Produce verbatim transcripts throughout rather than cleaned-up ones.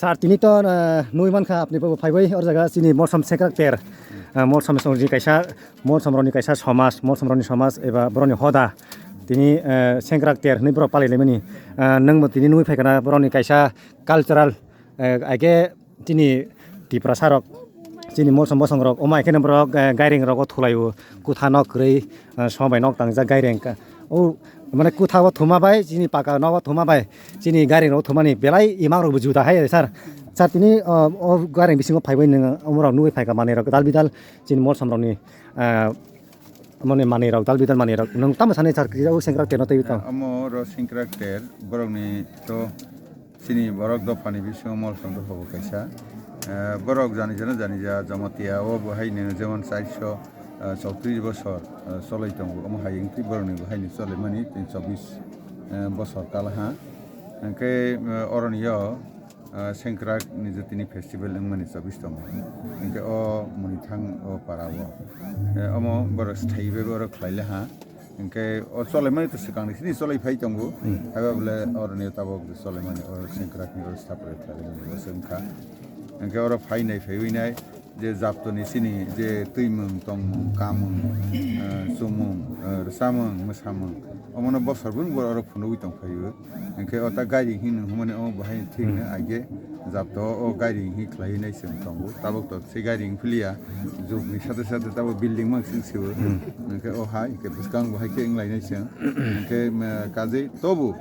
Sir, tini to, eh, nui mankha apni bo phaibai or jaga chini Molsom Sengkrak ter. Eh, Molsom songni kaisa, Molsom roni kaisa somaj, Molsom roni somaj eba boroni hoda. Tini, eh, Sengkrak ter hinwi borok palai laimani. Eh, nwng bo tini nui phaikha na boroni kaisa cultural, eh, aike chini Tiprasa rok, chini Molsom bosong rok, omo aike borok, eh, gairing rogo thulaio, kutha nok kwrwi, eh, sobai nok tangjak gairing ka. O, mane kutha o thuma bai, chini paka nogo thuma bai, chini gairing rogo thumani belai imang rok bo juda hai sir. Sir, tini, o, o gairing bisingo phaibai nwng omorok nugwi phaikha manwi rok dal bidal chini Molsom rokni, ah, mane manwi rok dal bidal manwi rok. Nwng tamo sani sir kisa o Sengkrak terno tei tong. Omo oro Sengkrak ter borokni to chini borok dophani bisingo Molsom dopha bo kaisa. Eh, borok jani jana jani ja Jamatia o bo haino jemon chairso, eh, chowtris bosor, eh, cholai tongo. Omo hai wngtwi borokni bo haino cholaimani tini chobbish, eh, bosor kalaha. Hwnkhe, eh, oroni o, eh, Sengkrak ni je tini festival wngmani chobbish tongo. Hwnkhe o Monithang o para o. Eh, omo borok sthai bai borok khlai laha. Hwnkhe o cholaimani to swkangni sini cholai phai tongo. Hmm. Haiba bole oroni tabok cholaimani o Sengkrakni o stapre khlaimani bo se wngkha. Hwnkhe oro phai nai phaiwi nai je japtoni sini je twimung, tongmung, kamung, eh, chumung, eh, rwchamung, mwsamung, omono bosor bini bo oro phunugwi tong phaio. Hwnkhe o ta gairing hinwi hwnmani omo bo hai thik hwnwi aige japto o gairing hi khlaiwi nai chwng tongo. Tabuk to se gairing philiya, jugni sate sate tabuk building mang sing sibo. Hmm. Hwnkhe o hai hwnkhe bwskang bo hai khe wng lainai chwng. Hwnkhe, eh, kajei tobu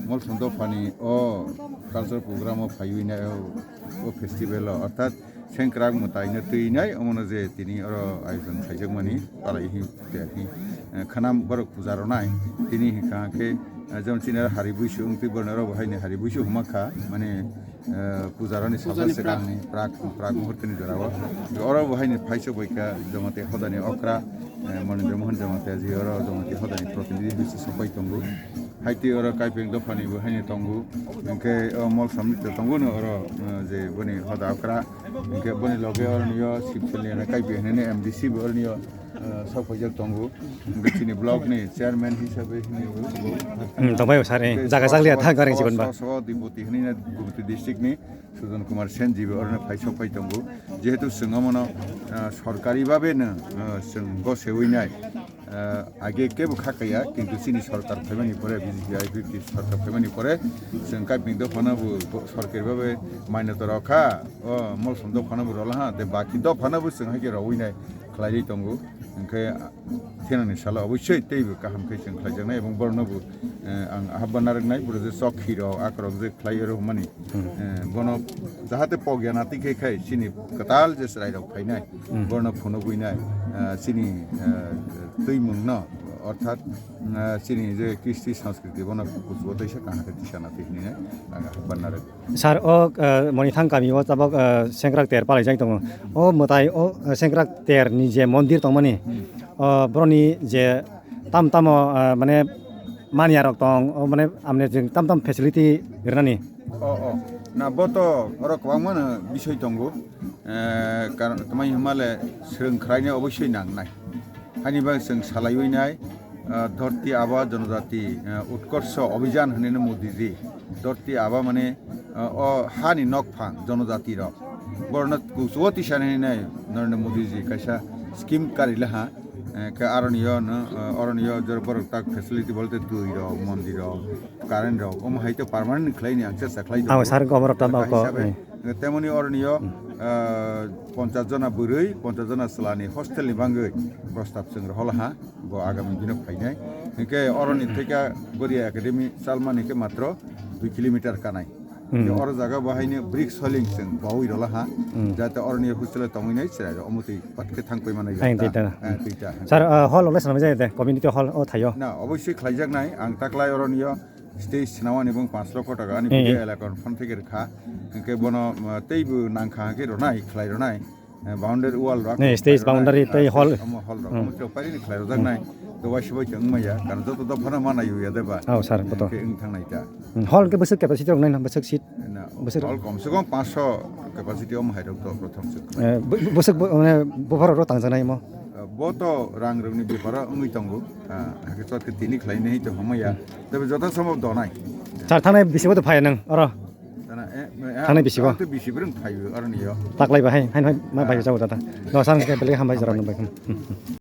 Molsom dophani o cultural program o phaiwi nai o, o festival o, orthat Sengkrak mwtaino twinai omono je tini oro ayojon khaijakmani palai hi ter hi, eh, khwnam borok puja rwnai tini hwnkha khe, eh, jemon chini oro hari buisu wngtwi boroni oro bo haini hari buisu huma kha mane, eh, puja rwni sabo pujani prak. Swkangni prak prak muhurtoni jorao oro bo haini phaisok bai kha Jamatia hodani okra, eh, Monindra Mohan Jamatia ji oro Jamatia hodani protinidhi hisabe sopai tongo. Haiti oro Kaipeng dophani bo haino tongo. Hwnkhe o Molsomni to tongo no oro, eh, je boni hoda okra. Hwnkhe boni loge oro niyo Sibsiliana Kaipeng hinwi M D C bo oro niyo, eh, sok paijak tongo. Hwnkhe chini block ni chairman hisabe hinwi bo. Hmm, tongbai bo sir, eh, hwnkhe jaga so, saglia so, thang kareng so, jibon ba. So, so, Dipoti hinwi na Gumti district ni. Sujan Kumar Sen jibo orono phai sok phai tongo. Jehetu chwng omono, ah, sorkari babe no, ah, chwng gosewi nai, ah, age kebo kha kaya, kintu chini sorkar phaimani pore, B J P I P F T sorkar phaimani pore, chwng Kaiping dophano bo, bo sorkari babe maino to rokha, o Molsom dophano bo rolaha, de baki dophano bo chwng haike rowi nai khlaiwi tongo. Hwnkhe thinani salo oboisoi teibo kaham khe chwng khlaijaknai, ebong borokno bo, eh, ang ahapban narwknai, boro je chokhi rok, akorok je khlai oro hwnmani. Hmm. Eh, bono jahate pogya nati khe khai chini kwtal je chwrai rok phainai, hmm, bono phunugwi nai, eh, chini, eh, twimung no, orthat, eh, chini je kristi sanskriti bono kuchugo teisa kaham khe tisa nati hinwi ang ahapban narwk. Sir, o, eh, Monithang kami o tabok, eh, Sengkrak ter palaijak tongo. O mwtai o, eh, Sengkrak ter ni je mondir tongmani, hmm, o boroni je tam tamo, eh, mane manya rok tong, o mane amne jeng tam tam facility rwnani. O, o. Na bo to oro kwbangma no bisoi tongo. Eh, karon tamo hwnmale swrwng khwlaina oboisoi nangnai. Hani bai chwng salaiwi nai, ah, Dharti Aba Janajati, ah, Utkarsha Abhijan hwnwi no Modi ji. Dharti Aba mane, ah, o hani nokphang Janajati rok. Borno kuchugo tisa hinwi nai Narendra Modi ji kaisa scheme karilaha. Eh, khe aroni yo no, ah, oroni yo jor borok tak facility bolte twi rok, mondir rok, current rok. Omo hai to permanent khlaini ang chesta khlai tongo. Ang sar gomorok tam ako, hisabe, eh. Temoni oroni yo, hmm, ah, ponchas jona bwrwi, ponchas jona chwlani hostel ni bangwi prostab chwng roholaha, bo agami dino phainai. Hwnkhe oroni theka Goria Academy chalmani khe matro dui kilometer kanai. Hmm. Hwnkhe oro jaga bo haino brick soiling chwng bawi roholaha, hmm, jate oroni hostel o tongwi nai chwrai rok omotwi pat khe thang koi manai. Ang twi ta. Eh, twi ta. Sir, ah, hall ole swnamjak de, community hall o thaio. Na, oboisoi khlaijaknai, ang taklai oroni yo stage swnamani bung panch lokho taka ani, eh, video elakon phone theke rwkha. Hwnkhe bono, uh, teibo nangkha hwnkhe rwnai, khlai rwnai. Eh, boundary wall rok, ne, stage boundary tei hall. Omo hall rok. Hmm. Omo chwng paini khlai rwjaknai. Hmm. To waisa bai chwng maya, karon joto dophano mana yuya deba. Oh, sir, koto. Hwnkhe wng thangnai ta. Hmm, hall ke bwswk capacity rok nai na, bwswk seat? Na, bwswk hall komse kom panchsho capacity omo hai rok to prothom se. Eh, bw-, bw-, bwswk bw-, mane buphar rok tangjaknai omo? Eh, bo to rang rokni beparo wngwi tongo. Ah, hakhe chot khe tini khlai nai to hamaya. Tei joto somo donai. Sir, thangnai bisi bo to phai nang oro? Thangnai. Thangni bisi bo? Ang to bisi brwng phaio aroni yo. Taklai bahai, haino hai ma bai jabo dada. No, san ke belai hambai jora no bai. Hmm, hmm.